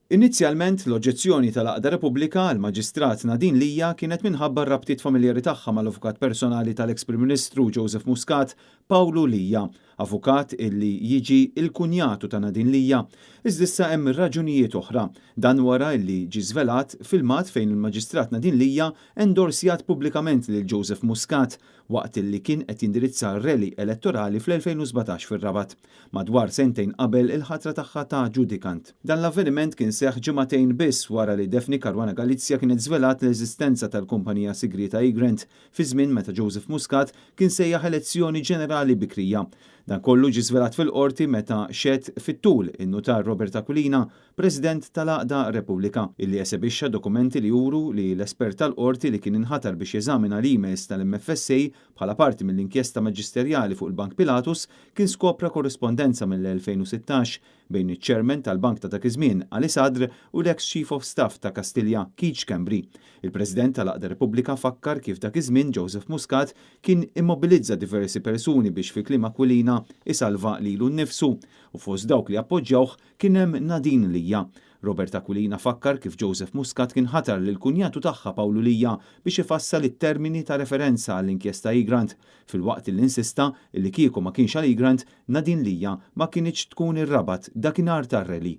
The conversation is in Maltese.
Inizjalment, l-oġġezzjoni tal-Għaqda Repubblika għall-Maġistrat Nadine Lia kienet minħabba r-rabtiet familjari tagħha mal-avukat personali tal-eks Prim Ministru Joseph Muscat, Pawlu Lia, avukat illi jiġi l-kunjatu ta' Nadine Lia. Iżda issa hemm raġunijiet oħra. Dan wara illi ġie żvelat filmat fejn il-Maġistrat Nadine Lia endorsjat pubblikament lil Joseph Muscat waqt illi kien qed jindirizza rally elettorali fl-2017 fir-Rabat, madwar sentejn qabel il-ħatra tagħha ta' ġudikant. Dan l-avveniment kien seħħ ġimagħtejn biss wara li Daphne Caruana Galizia kienet żvelat l-eżistenza tal-kumpanija sigrieta Egrant fi żmien meta Joseph Muscat kien sejjaħ elezzjoni ġenerali bikrija. Dan kollu ġie żvelat fil-Qorti meta xehed fit-tul in-Nutar Robert Aquilina, President tal-Għaqda Repubblika, illi esebixxa dokumenti li juru li l-espert tal-Qorti li kien inħatar biex jeżamina l-emails tal-MFSA bħala parti mill-inkjesta maġisterjali fuq il-Bank Pilatus kien skopra korrispondenza mill-2016 bejn iċ-Chairman tal-bank ta' dak iż-żmien Ali Sadr u l-eks Chief of Staff ta' Kastilja, Keith Schembri. Il-President tal-Għaqda Repubblika fakkar kif dak iż-żmien Joseph Muscat kien immobilizza diversi persuni biex fi kliem Aquilina isalva lilu nnifsu u fost dawk li appoġġjawh Kien hemm Nadine Lia. Robert Aquilina fakkar kif Joseph Muscat kien ħatar lill-kunjatu tagħha Pawlu Lia biex ifassal it-termini ta' referenza għall-inkjesta Egrant, filwaqt illi insista illi kieku ma kienx għal Egrant, Nadine Lia ma kinitx tkun ir-Rabat dakinhar tar-rally.